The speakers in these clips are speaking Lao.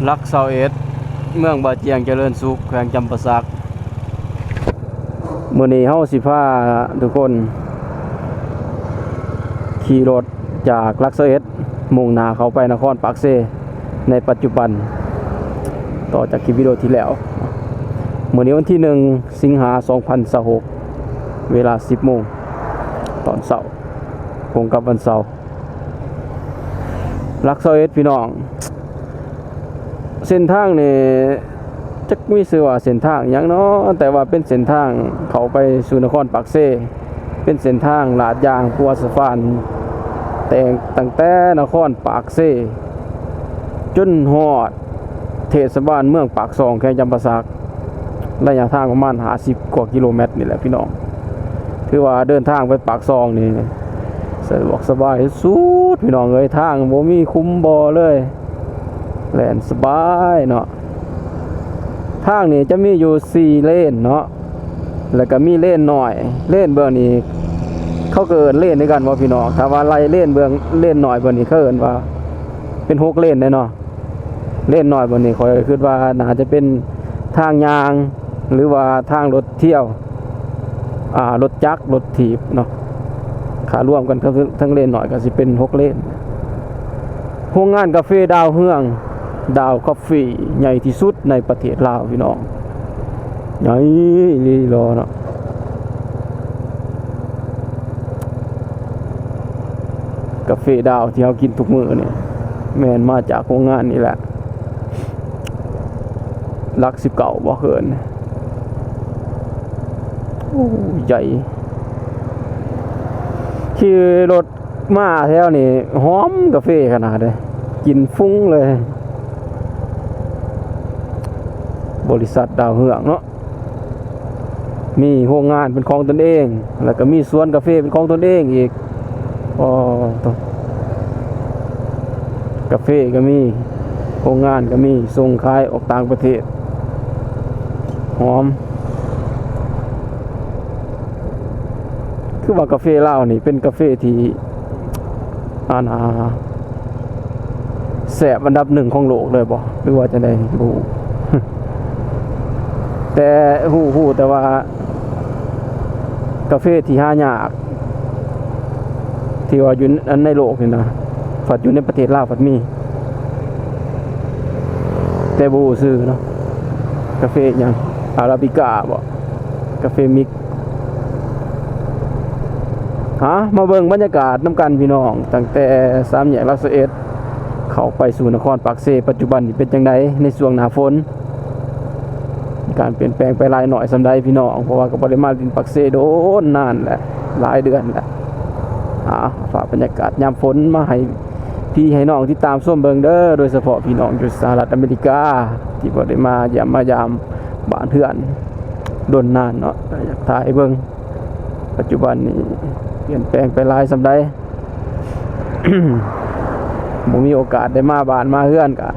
ຫຼັກຊາວເອັດ ເມືອງບາຈຽງຈະເລີນສຸກ ແຂວງຈຳປາສັກ. ມື້ນີ້ເຮົາຊິພາທຸກຄົນຂີ່ລົດຈາກຫຼັກຊາວເອັດ ມຸ່ງໜ້າເຂົ້າໄປນະຄອນປາກເຊໃນປັດຈຸບັນ ຕໍ່ຈາກຄລິບວິດີໂອທີ່ແລ້ວ. ມື້ນີ້ວັນທີໜຶ່ງ ສິງຫາ ສອງພັນຊາວຫົກ ເວລາ ສິບໂມງຕອນເຊົ້າ ກົງກັບວັນເສົາ. ຫຼັກຊາວເອັດ ພີ່ນ້ອງ, ເສັ້ນທາງນີ້ຈັກມີຊື່ວ່າເສັ້ນທາງຫຍັງເນາະ, ແຕ່ວ່າເປັນເສັ້ນທາງເຂົ້າໄປສູ່ນະຄອນປາກເຊ, ເປັນເສັ້ນທາງລາດຢາງປົວສະຟານ ແຕ່ງ ຕັ້ງແຕ່ນະຄອນປາກເຊຈົນຮອດເທດສະບານເມືອງປາກຊ່ອງ ແຂວງຈຳປາສັກ. ໄລຍະທາງປະມານຫ້າສິບກວ່າກິໂລແມັດນີ້ແຫຼະພີ່ນ້ອງ. ຖືວ່າເດີນທາງໄປປາກຊ່ອງນີ້ສະດວກສະບາຍສຸດໆ ພີ່ນ້ອງເອີຍ, ທາງບໍ່ມີຂຸມບໍ່ເລີຍ, ແລ່ນສະບາຍເນາະ. ທາງນີ້ຈະມີຢູ່ສີ່ເລນເນາະ, ແລ້ວກໍມີເລນນ້ອຍ, ເລນເບື້ອງນີ້ເຂົາກໍເອີ້ນເລນຄືກັນບໍ່ພີ່ນ້ອງ? ຖ້າວ່າໄລ່ເລນເບື້ອງ ເລນນ້ອຍເບື້ອງນີ້ ເຂົາເອີ້ນວ່າເປັນຫົກເລນເດ້ເນາະ. ເລນນ້ອຍບ່ອນນີ້ ຂ້ອຍຄິດວ່າໜ້າຈະເປັນທາງຍ່າງ ຫຼືວ່າທາງລົດທ່ຽວ ອ່າ ລົດຈັກ ລົດຖີບເນາະ, ຖ້າລວມກັນເທິງ ເທິງເລນນ້ອຍກໍຊິເປັນຫົກເລນ. ໂຮງງານກາເຟດາວເຮືອງ ດາວຄອບຟີ ໃຫຍ່ທີ່ສຸດໃນປະເທດລາວ ພີ່ນ້ອງ. ໃຫຍ່ອີ່ຫຼີເນາະ. ກາເຟດາວທີ່ເຮົາກິນທຸກມື້ນີ້ ແມ່ນມາຈາກໂຮງງານນີ້ແຫຼະ. ຫຼັກສິບເກົ້າບໍ່ເຂີນ. ໂອ້ ໃຫຍ່. ຂີ່ລົດມາແຖວນີ້ ຫອມກາເຟຂະໜາດເດ້, ກິ່ນຟຸ້ງເລີຍ. ບໍລິສັດດາວເຮືອງເນາະ. ມີໂຮງງານເປັນຂອງຕົນເອງ ແລ້ວກໍມີສວນກາເຟເປັນຂອງຕົນເອງອີກ. ອໍ ໂທ້ ກາເຟກໍມີ, ໂຮງງານກໍມີ, ສົ່ງຂາຍອອກຕ່າງປະເທດ. ຫອມ. ຄືວ່າກາເຟລາວນີ້ເປັນກາເຟທີ່ ອັນ ອ່າ ແຊບອັນດັບໜຶ່ງຂອງໂລກເລີຍບໍ່ ຫຼືວ່າຈັ່ງໃດ ບໍ່ຮູ້. ແຕ່ຮູ້ ຮູ້ແຕ່ວ່າກາເຟທີ່ຫາຍາກ ທີ່ວ່າຢູ່ໃນໂລກນີ້ນະ ພັດຢູ່ໃນປະເທດລາວພັດມີ, ແຕ່ບໍ່ຮູ້ຊື່ເນາະ. ກາເຟຫຍັງ ອາຣາບິກາບໍ ກາເຟມິກ. ຫາ ມາເບິ່ງບັນຍາກາດນຳກັນ ພີ່ນ້ອງ, ຕັ້ງແຕ່ສາມແຍກຫຼັກຊາວເອັດ ເຂົ້າໄປສູ່ນະຄອນປາກເຊ ປັດຈຸບັນນີ້ເປັນຈັ່ງໃດໃນຊ່ວງໜ້າຝົນ, ການປ່ຽນແປງໄປຫຼາຍໜ້ອຍສ່ຳໃດ ພີ່ນ້ອງ, ເພາະວ່າກໍບໍ່ໄດ້ມາຫຼິ້ນປາກເຊໂດນນານແຫຼະ ຫຼາຍເດືອນແຫຼະ. ຫາ ຝາກບັນຍາກາດຍາມຝົນມາໃຫ້ ພີ່ໃຫ້ນ້ອງຕິດຕາມຊົມເບິ່ງເດີ, ໂດຍສະເພາະພີ່ນ້ອງຢູ່ສະຫະລັດອາເມລິກາ ທີ່ບໍ່ໄດ້ມາຢ້ຽມມາຢາມບ້ານເຮືອນດົນນານເນາະ, ກໍຢາກຖ່າຍໃຫ້ເບິ່ງ ປັດຈຸບັນນີ້ປ່ຽນແປງໄປຫຼາຍສ່ຳໃດ. ບໍ່ມີໂອກາດໄດ້ມາບ້ານມາເຮືອນ ກະ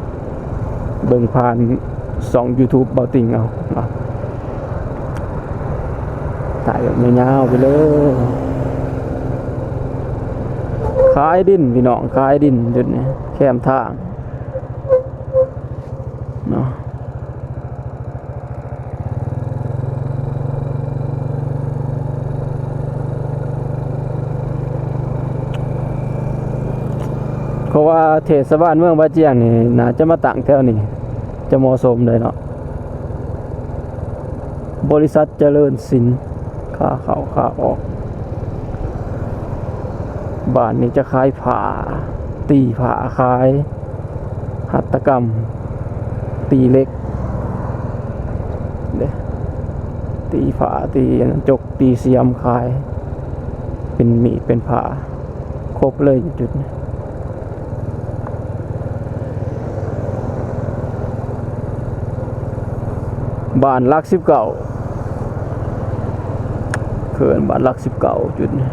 ເບິ່ງຜ່ານຊ່ອງຢູທູບເບົາຕິງເອົາເນາະ. ຖ່າຍແບບຍາວໆໄປເລີຍ. ຂາຍດິນພີ່ນ້ອງ, ຂາຍດິນຈຸດນີ້ ແຄມທາງເນາະ. ເພາະວ່າເທດສະບານເມືອງບາຈຽງນີ້ ໜ້າຈະມາຕັ້ງແຖວນີ້ ຈະເໝາະສົມເລີຍເນາະ. ບໍລິສັດຈະເລີນສິນ ຂາເຂົ້າຂາອອກ. ບ້ານນີ້ຈະຂາຍຜ້າ, ຕີຜ້າຂາຍ, ຫັດຖະກຳ, ຕີເຫຼັກເດ້, ຕີຜ້າ, ຕີອັນນັ້ນ, ຈົກ, ຕີສຽມຂາຍ, ເປັນມີດ, ເປັນຜ້າ, ຄົບເລີຍຈຸດນີ້. ບ້ານຫຼັກສິບເກົ້າ ເຂື່ອນບ້ານຫຼັກສິບເກົ້າ ຈຸດນີ້.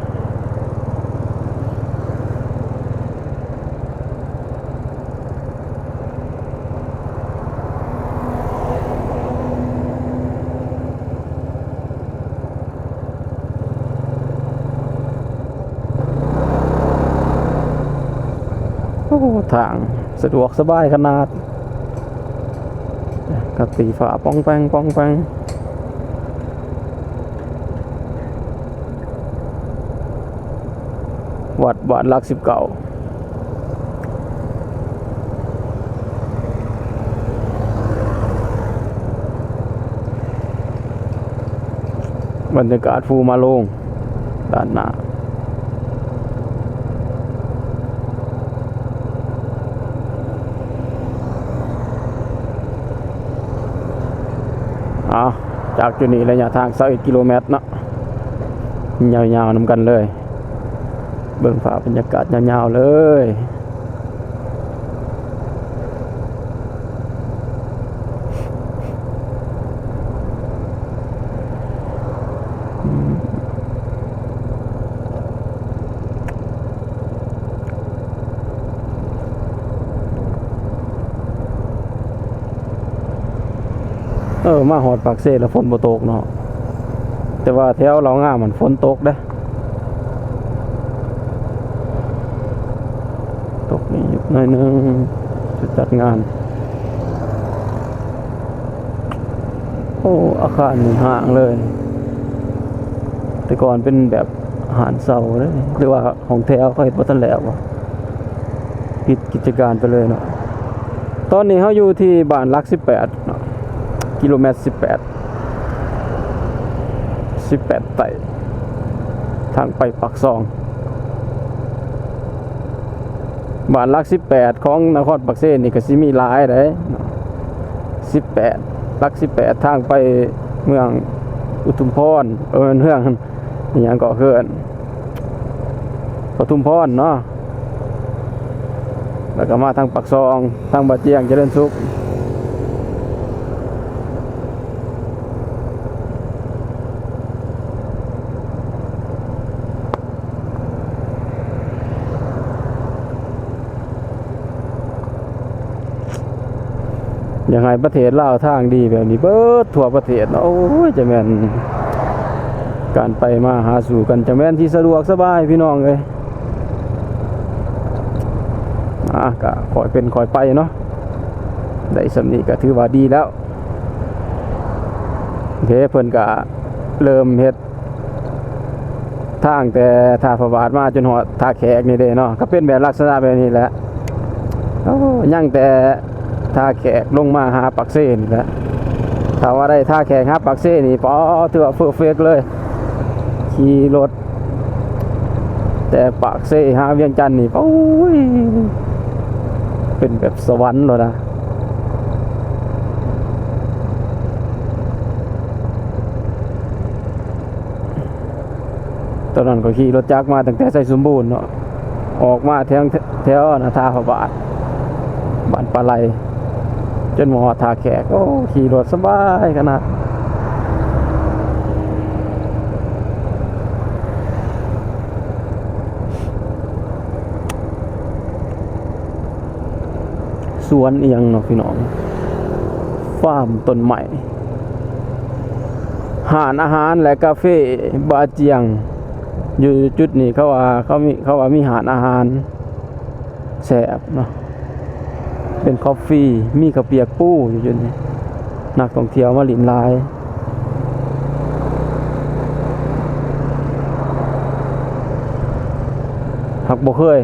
ໂອ້ ທາງສະດວກສະບາຍຂະໜາດ. ກໍຕີຟ້າປ່ອງແປງ ປ່ອງແປງ. ວັດບ້ານຫຼັກສິບເກົ້າ ບັນຍາກາດພູມາໂລງ ດ້ານໜ້າ. ເອົາ ຈາກຈຸດນີ້ໄລຍະທາງຊາວເອັດກິໂລແມັດເນາະ ຍາວໆນຳກັນເລີຍ ເບິ່ງພາບບັນຍາກາດຍາວໆເລີຍ. ເອີ ມາຮອດປາກເຊແລ້ວຝົນບໍ່ຕົກເນາະ ແຕ່ວ່າແຖວເຫຼົ່າງາມຫັ້ນຝົນຕົກເດ້. ຕົກນີ້ໜ້ອຍໜຶ່ງ ຈະຈັດງານ. ໂອ້ ອາຄານນີ້ຮ້າງເລີຍ ແຕ່ກ່ອນເປັນແບບຮ້ານເຊົ່າເດ້ ຫຼືວ່າຫ້ອງແຖວ ເຂົາເຮັດບໍ່ທັນແລ້ວບໍ ປິດກິດຈະການໄປເລີຍເນາະ. ຕອນນີ້ເຮົາຢູ່ທີ່ບ້ານຫຼັກສິບແປດເນາະ ກິໂລແມັດສິບແປດ ສິບແປດໃຕ້ ທາງໄປປາກຊ່ອງ. ບ້ານຫຼັກສິບແປດຂອງນະຄອນປາກເຊນີ້ກໍຊິມີຫຼາຍເດ້ ສິບແປດ ຫຼັກສິບແປດ ທາງໄປເມືອງອຸທຸມພອນ ເອີ ເມືອງ ອີຫຍັງເກາະ ເຂື່ອນປະທຸມພອນເນາະ ແລ້ວກໍມາທາງປາກຊ່ອງ ທາງບາຈຽງ ຈະເລີນສຸກ. ຢາກໃຫ້ປະເທດລາວທາງດີແບບນີ້ເບິດທົ່ວປະເທດເນາະ ໂອ້ຍ ຈະແມ່ນການໄປມາຫາສູ່ກັນ ຈະແມ່ນຊິສະດວກສະບາຍພີ່ນ້ອງເອີຍ. ອ່າ ກະຄ່ອຍເປັນຄ່ອຍໄປເນາະ ໄດ້ສ່ຳນີ້ກະຖືວ່າດີແລ້ວ. ໂອເຄ ເພິ່ນກະເລີ່ມເຮັດ ທາງແຕ່ທ່າພະບາດມາຈົນຮອດທ່າແຂກນີ້ເດ້ເນາະ ກໍເປັນແບບລັກສະນະແບບນີ້ແຫຼະ. ໂອ້ ຍັງແຕ່ທ່າແຂກລົງມາຫາປາກເຊນີ້ແຫຼະ ຖ້າວ່າໄດ້ທ່າແຂກຫາປາກເຊນີ້ ປໍ ຖືວ່າເພີເຟັກເລີຍ ຂີ່ລົດແຕ່ປາກເຊຫາວຽງຈັນນີ້ ໂອ້ຍ ເປັນແບບສະຫວັນໂລດນະ. ຕອນນັ້ນຂ້ອຍຂີ່ລົດຈັກມາຕັ້ງແຕ່ໄຊສົມບູນເນາະ ອອກມາແຖວ ແຖວນະ ທ່າພະບາດ ບ້ານປາໄລ ຈົນມາຮອດທ່າແຂກ ໂອ້ ຂີ່ລົດສະບາຍຂະໜາດ. ສວນອີ່ຫຍັງເນາະພີ່ນ້ອງ ຟາມຕົ້ນໄມ້ ຮ້ານອາຫານ ແລະ ກາເຟບາຈຽງ ຢູ່ຈຸດນີ້ເຂົາວ່າ ເຂົາມີ ເຂົາວ່າມີຮ້ານອາຫານແຊບເນາະ ເປັນຄອບຟີ ມີເຂົ້າປຽກປູຢູ່ຈຸດນີ້ ນັກທ່ອງທ່ຽວມາຫຼິ້ນຫຼາຍ. ຫາກບໍ່ເຄີຍ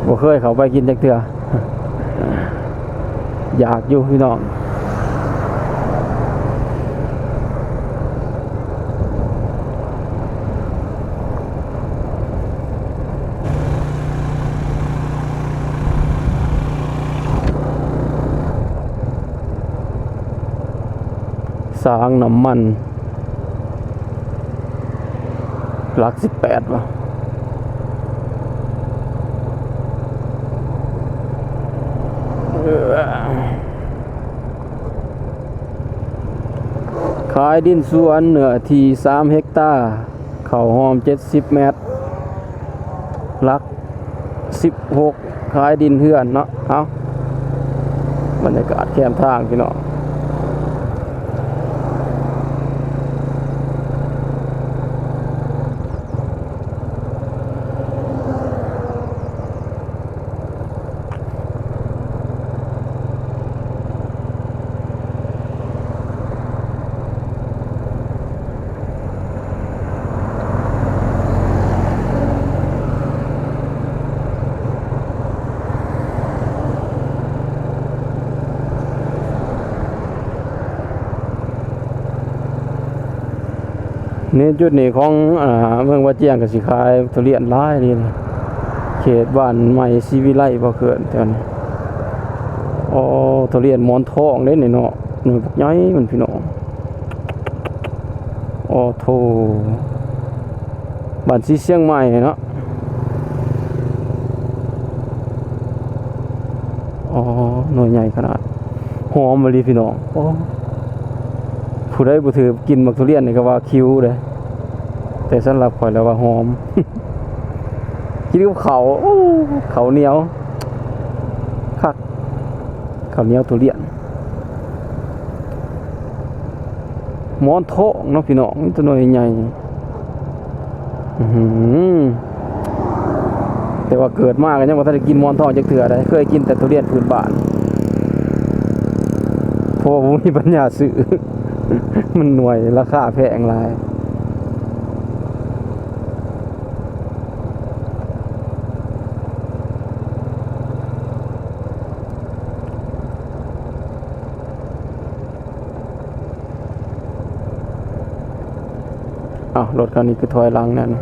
ບໍ່ເຄີຍເຂົ້າໄປກິນຈັກເທື່ອ ຢາກຢູ່ພີ່ນ້ອງ. ສາງນ້ຳມັນ ຫຼັກສິບແປດ ວະ ຂາຍດິນສວນເນື້ອທີ່ສາມເຮັກຕາ ເຂົ້າຮ່ອມເຈັດສິບແມັດ ຫຼັກສິບຫົກ ຂາຍດິນເຮືອນເນາະ. ເອົາ ບັນຍາກາດແຄມທາງພີ່ນ້ອງ ສ ນີ້ຈຸດນີ້ຂອງ ອ່າ ເມືອງບາຈຽງກໍຊິຂາຍທຸລຽນຫຼາຍນີ້ ເຂດບ້ານໃໝ່ສີວິໄລບໍ່ເກີນແຖວນີ້. ໂອ້ ທຸລຽນໝອນທອງເດ້ນີ້ເນາະ ໜ່ວຍບັກໃຫຍ່ມັນພີ່ນ້ອງ. ໂອ້ໂຖ ບ້ານສີຊຽງໃໝ່ເນາະ. ອໍ ໜ່ວຍໃຫຍ່ຂະໜາດ ຫອມອີ່ຫຼີພີ່ນ້ອງ. ໂອ້ ຜູ້ໃດບໍ່ຖືກກິນໝາກທຸລຽນນີ້ກໍວ່າຄິວເດ້ ແຕ່ສຳລັບຂ້ອຍແລ້ວວ່າຫອມ. ກິນກັບເຂົ້າ ໂອ້ ເຂົ້າໜຽວຄັກ ເຂົ້າໜຽວທຸລຽນ. ໝອນທອງເນາະພີ່ນ້ອງ ມີແຕ່ໜ່ວຍໃຫຍ່. ອືຫື ແຕ່ວ່າເກີດມາກໍຍັງບໍ່ທັນໄດ້ກິນໝອນທອງຈັກເທື່ອເດ້ ເຄີຍກິນແຕ່ທຸລຽນພື້ນບ້ານ ເພາະວ່າບໍ່ມີປັນຍາຊື້ ມັນໜ່ວຍລາຄາແພງຫຼາຍ. ອ້າວ ລົດຄັນນີ້ຄືຖອຍຫຼັງແນ່ນະ.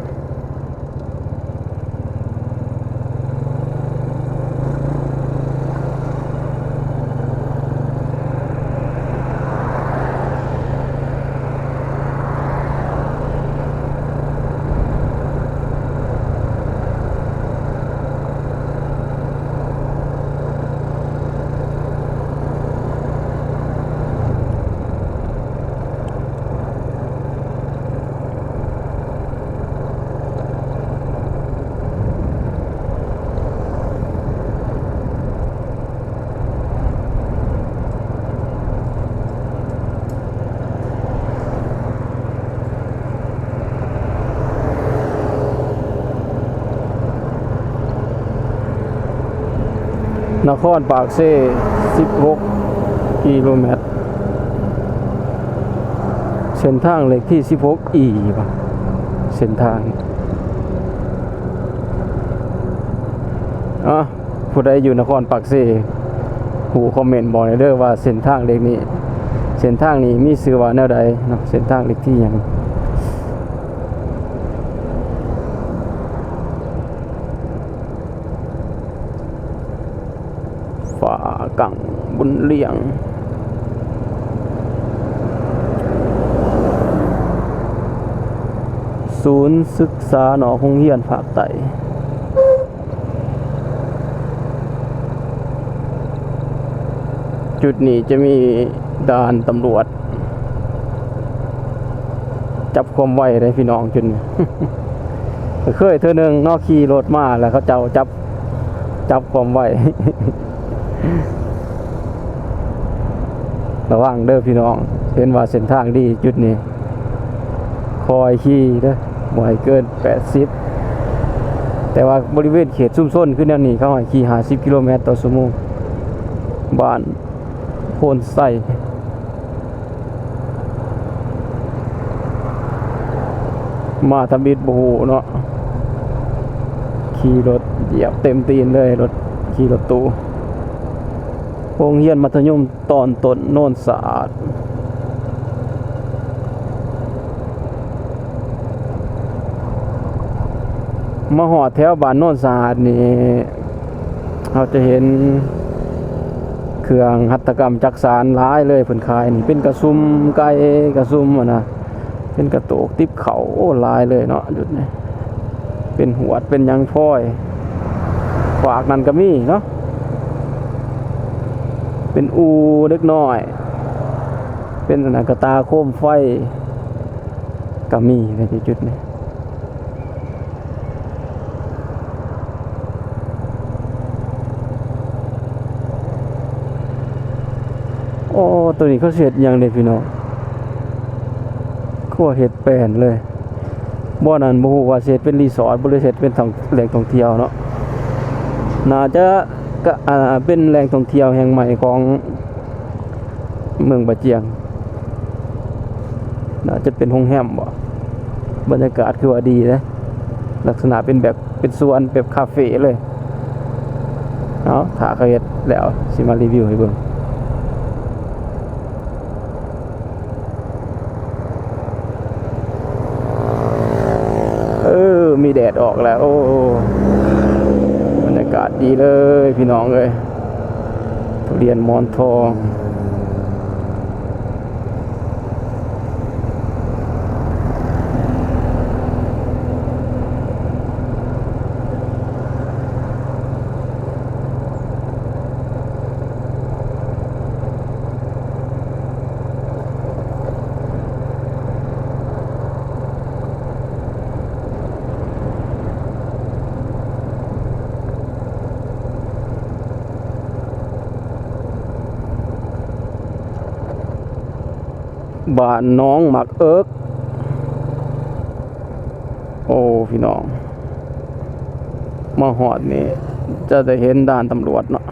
ນະຄອນປາກເຊ ສິບຫົກກິໂລແມັດ. ເສັ້ນທາງເລກທີສິບຫົກອີ ເສັ້ນທາງ ອາ ຜູ້ໃດຢູ່ນະຄອນປາກເຊ ຮູ້ຄອມເມັນບອກແດ່ເດີວ່າເສັ້ນທາງເລກນີ້ ເສັ້ນທາງນີ້ມີຊື່ວ່າແນວໃດເນາະ ເສັ້ນທາງເລກທີຫຍັງ. ຝາກັງ ບຸນລ້ຽງ ສູນສຶກສານອກໂຮງຮຽນພາກໃຕ້. ຈຸດນີ້ຈະມີດ່ານຕຳຫຼວດຈັບຄວາມໄວເດ້ພີ່ນ້ອງ. ຈຸດນີ້ເຄີຍເທື່ອໜຶ່ງເນາະ ຂີ່ລົດມາແລ້ວເຂົາເຈົ້າຈັບ ຈັບຄວາມໄວ. ລະວັງເດີພີ່ນ້ອງ ເຫັນວ່າເສັ້ນທາງດີຈຸດນີ້ ຄ່ອຍຂີ່ເດີ ບໍ່ໃຫ້ເກີນແປດສິບ. ແຕ່ວ່າບໍລິເວນເຂດຊຸມຊົນຄືແນວນີ້ ເຂົາໃຫ້ຂີ່ຫ້າສິບກິໂລແມັດຕໍ່ຊົ່ວໂມງ. ບ້ານໂພນໄຊ ມາທຳອິດບໍ່ຮູ້ເນາະ ຂີ່ລົດຢຽບເຕັມຕີນເລີຍ ລົດ ຂີ່ລົດຕູ້. ໂຮງຮຽນມັດທະຍົມຕອນຕົ້ນໂນນສະອາດ. ມາຮອດແຖວບ້ານໂນນສະອາດນີ້ ເຮົາຈະເຫັນເຄື່ອງຫັດຖະກຳຈັກສານຫຼາຍເລີຍ ເພິ່ນຂາຍນີ້ ເປັນກະສຸມໄກ່ ກະສຸມຫັ້ນນະ ເປັນກະໂຕກຕິບເຂົ້າ ໂອ້ ຫຼາຍເລີຍເນາະ ຈຸດນີ້ ເປັນຫວດ ເປັນຫຍັງພອຍ ຟາກນັ້ນກໍມີເນາະ ເປັນອູ່ເດັກນ້ອຍ ເປັນອັນນັ້ນ ກະຕ່າໂຄມໄຟກໍມີໃນຈຸດນີ້. ໂອ້ ໂຕນີ້ເຂົາຊິເຮັດຫຍັງເດພີ່ນ້ອງ ຄືວ່າເຮັດແປນເລີຍ. ບ່ອນນັ້ນບໍ່ຮູ້ວ່າຊິເຮັດເປັນຣີສອດ ຫຼືເຮັດເປັນທ່ອງ ແຫຼ່ງທ່ອງທ່ຽວເນາະ. ໜ້າຈະ ກະ ອ່າ ເປັນແຫຼ່ງທ່ອງທ່ຽວແຫ່ງໃໝ່ຂອງ ເມືອງບາຈຽງ ໜ້າຈະເປັນໂຮງແຮມບໍ ບັນຍາກາດຄືວ່າດີເດ້ ລັກສະນະເປັນແບບ ເປັນສວນແບບຄາເຟເລີຍ. ເອົາ ຖ້າເຂົາເຮັດແລ້ວຊິມາຣີວິວໃຫ້ເບິ່ງ. ດອອກແລ້ວ. ໂອ້ ບັນຍາກາດດີເລີຍພີ່ນ້ອງເອີຍ ທຸລຽນໝອນທອງ. ບ້ານໜອງໝາກເອິກ. ໂອ້ ພີ່ນ້ອງ ມາຮອດນີ້ຈະໄດ້ເຫັນດ່ານຕຳຫຼວດເນາະ.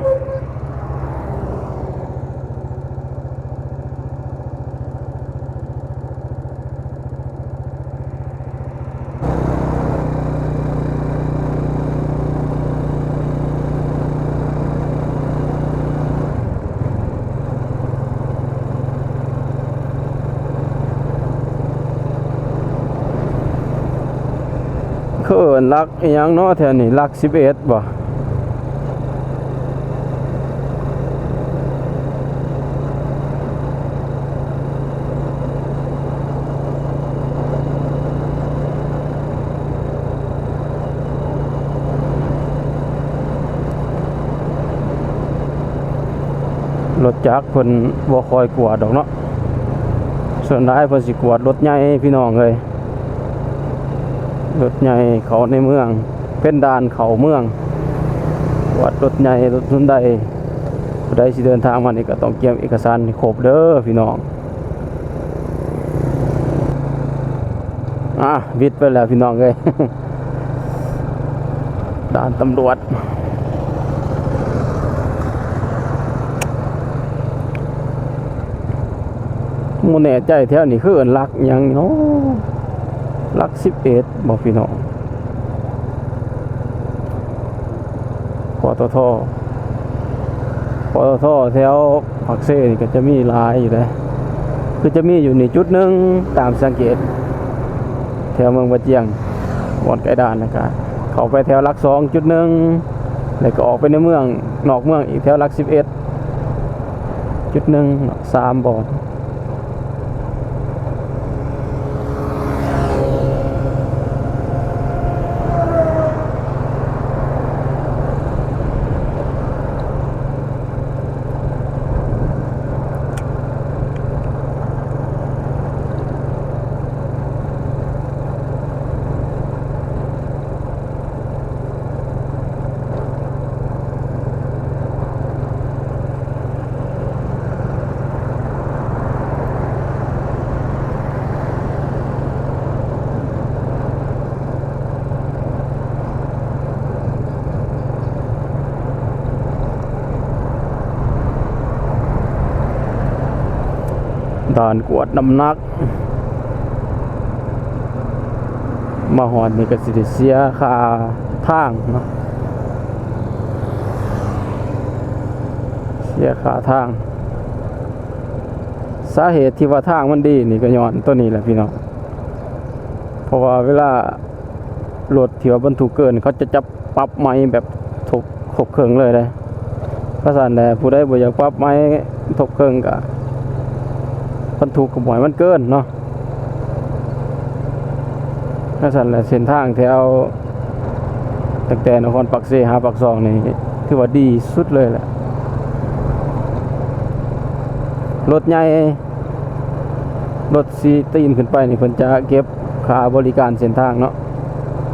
ເຂົາເອີ້ນຫຼັກອີ່ຫຍັງເນາະແຖວນີ້ ຫຼັກສິບເອັດບໍ່? ລົດຈັກເພິ່ນບໍ່ຄ່ອຍກວດດອກເນາະ ສ່ວນຫຼາຍເພິ່ນຊິກວດລົດໃຫຍ່ພີ່ນ້ອງເອີຍ. ລົດໃຫຍ່ເຂົ້າໃນເມືອງ ເປັນດ່ານເຂົ້າເມືອງ ກວດລົດໃຫຍ່ລົດຮຸນໄດ. ຜູ້ໃດຊິເດີນທາງມານີ້ກໍຕ້ອງກຽມເອກະສານໃຫ້ຄົບເດີພີ່ນ້ອງ. ອ່າ ວິດໄປແລ້ວພີ່ນ້ອງເອີຍ ດ່ານຕຳຫຼວດ. ບໍ່ແນ່ໃຈແຖວນີ້ຄືເອີ້ນຫຼັກຫຍັງເນາະ ຫຼັກສິບເອັດບໍ່ພີ່ນ້ອງ? ປຕທ ປຕທ ແຖວປາກເຊນີ້ກໍຈະມີຫຼາຍຢູ່ເດ້ ຄືຈະມີຢູ່ນີ້ຈຸດໜຶ່ງ ຕາມສັງເກດ ແຖວເມືອງບາຈຽງ ບ່ອນໃກ້ດ່ານ ແລ້ວກໍເຂົ້າໄປແຖວຫຼັກສອງຈຸດໜຶ່ງ ແລ້ວກໍອອກໄປໃນເມືອງ ນອກເມືອງອີກແຖວຫຼັກສິບເອັດຈຸດໜຶ່ງເນາະ ສາມບ່ອນ. ດ່ານກວດນ້ຳໜັກ. ມາຮອດນີ້ກໍຊິໄດ້ເສຍຄ່າທາງເນາະ ເສຍຄ່າທາງ. ສາເຫດທີ່ວ່າທາງມັນດີນີ້ກໍຍ້ອນໂຕນີ້ແຫຼະພີ່ນ້ອງ ເພາະວ່າເວລາລົດທີ່ວ່າບັນທຸກເກີນ ເຂົາຈະຈັບປັບໃໝແບບ ທົບ ຄົບເຄິ່ງເລີຍເດ້. ເພາະຊັ້ນແຫຼະ ຜູ້ໃດບໍ່ຢາກປັບໃໝທົບເຄິ່ງກະບັນທຸກກະບໍ່ໃຫ້ມັນເກີນເນາະ. ເພາະຊັ້ນແຫຼະ ເສັ້ນທາງແຖວຕັ້ງແຕ່ນະຄອນປາກເຊຫາປາກຊ່ອງນີ້ ຖືວ່າດີສຸດເລີຍແຫຼະ. ລົດໃຫຍ່ ລົດສີ່ຕີນຂຶ້ນໄປນີ້ ເພິ່ນຈະເກັບຄ່າບໍລິການເສັ້ນທາງເນາະ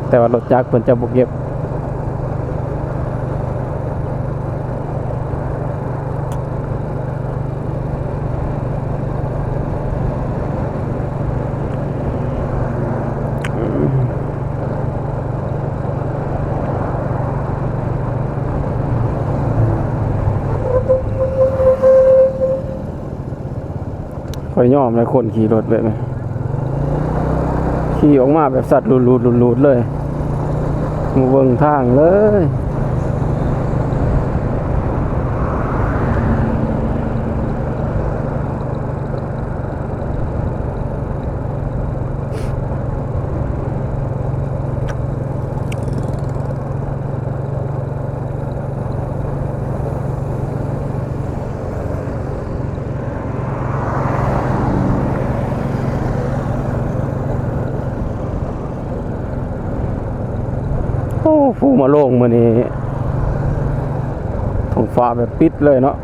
ແຕ່ວ່າລົດຈັກເພິ່ນຈະບໍ່ເກັບ. ຂ້ອຍຍອມແຫຼະ ຄົນຂີ່ລົດແບບນີ້ ຂີ່ອອກມາແບບສັດຫຼຸດໆໆເລີຍ ບໍ່ເບິ່ງທາງເລີຍ. ເ ໂລ່ງມື້ນີ້ ທ້ອງຟ້າແບບປິດເລີຍເນາະ.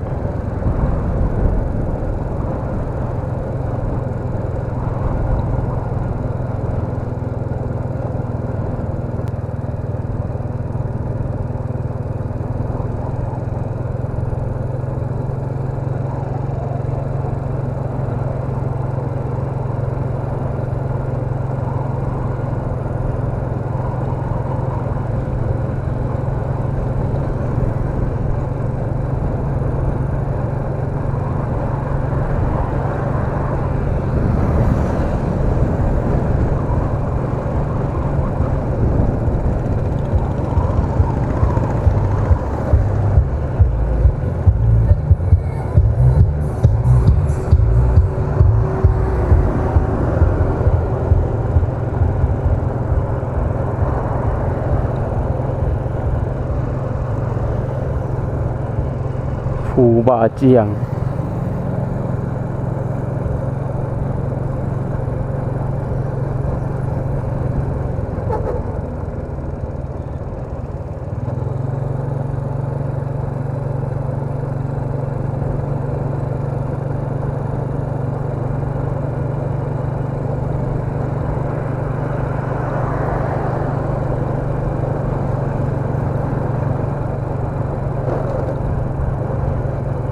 ພູບາຈຽງ.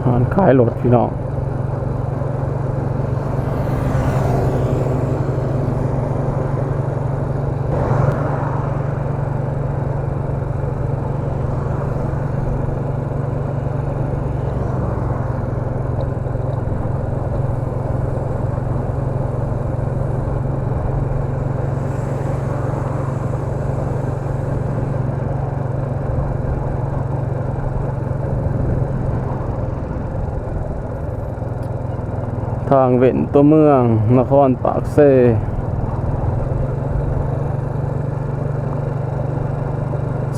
ຮ້ານຂາຍລົດພີ່ນ້ອງ. ທາງເວັ້ນຕົວເມືອງນະຄອນປາກເຊ.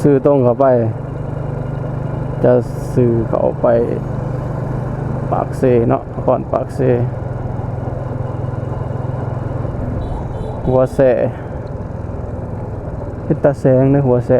ຊື່ຕົງເຂົ້າໄປ ຈະຊື່ເຂົ້າໄປປາກເຊເນາະ, ນະຄອນປາກເຊ. ຫົວແຊ ເປັນຕາແສງເດ້ ຫົວແຊ.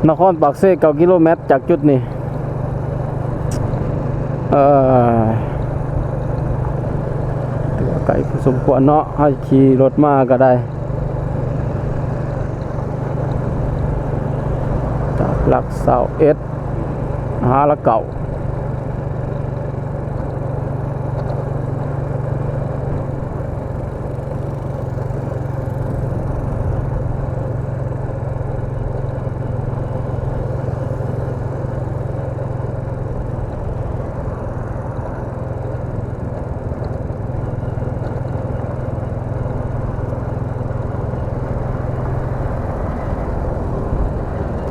ນະຄອນປາກເຊ ເກົ້າກິໂລແມັດຈາກຈຸດນີ້. ເອີ ຖືວ່າໄກພໍສົມຄວນເນາະ, ເຮົາຂີ່ລົດມາກໍໄດ້ ຈາກຫຼັກຊາວເອັດ ຫາຫຼັກເກົ້າ.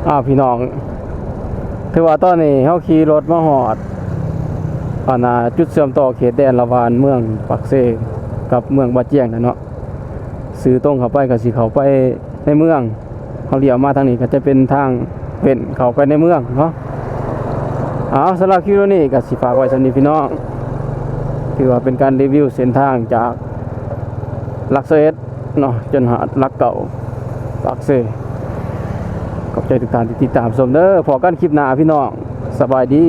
ອ້າວ ພີ່ນ້ອງ ຖືວ່າຕອນນີ້ເຮົາຂີ່ລົດມາຮອດ ອັນນ່າ ຈຸດເຊື່ອມຕໍ່ເຂດແດນລະຫວ່າງເມືອງປາກເຊກັບເມືອງບາຈຽງແລ້ວເນາະ. ຊື່ຕົງເຂົ້າໄປກໍຊິເຂົ້າໄປໃນເມືອງ, ເຮົາລ້ຽວມາທາງນີ້ກໍຈະເປັນທາງເວັ້ນເຂົ້າໄປໃນເມືອງເນາະ. ເອົາ ສຳລັບຄລິບນີ້ກໍຊິຝາກໄວ້ສ່ຳນີ້ພີ່ນ້ອງ, ຖືວ່າເປັນການຣີວິວເສັ້ນທາງຈາກຫຼັກຊາວເອັດ ເນາະ ຈົນຮອດຫຼັກເກົ້າ ປາກເຊ. ຂອບໃຈທຸກທ່ານທີ່ຕິດຕາມຊົມເດີ. ພໍ້ກັນຄລິບໜ້າພີ່ນ້ອງ. ສະບາຍດີ.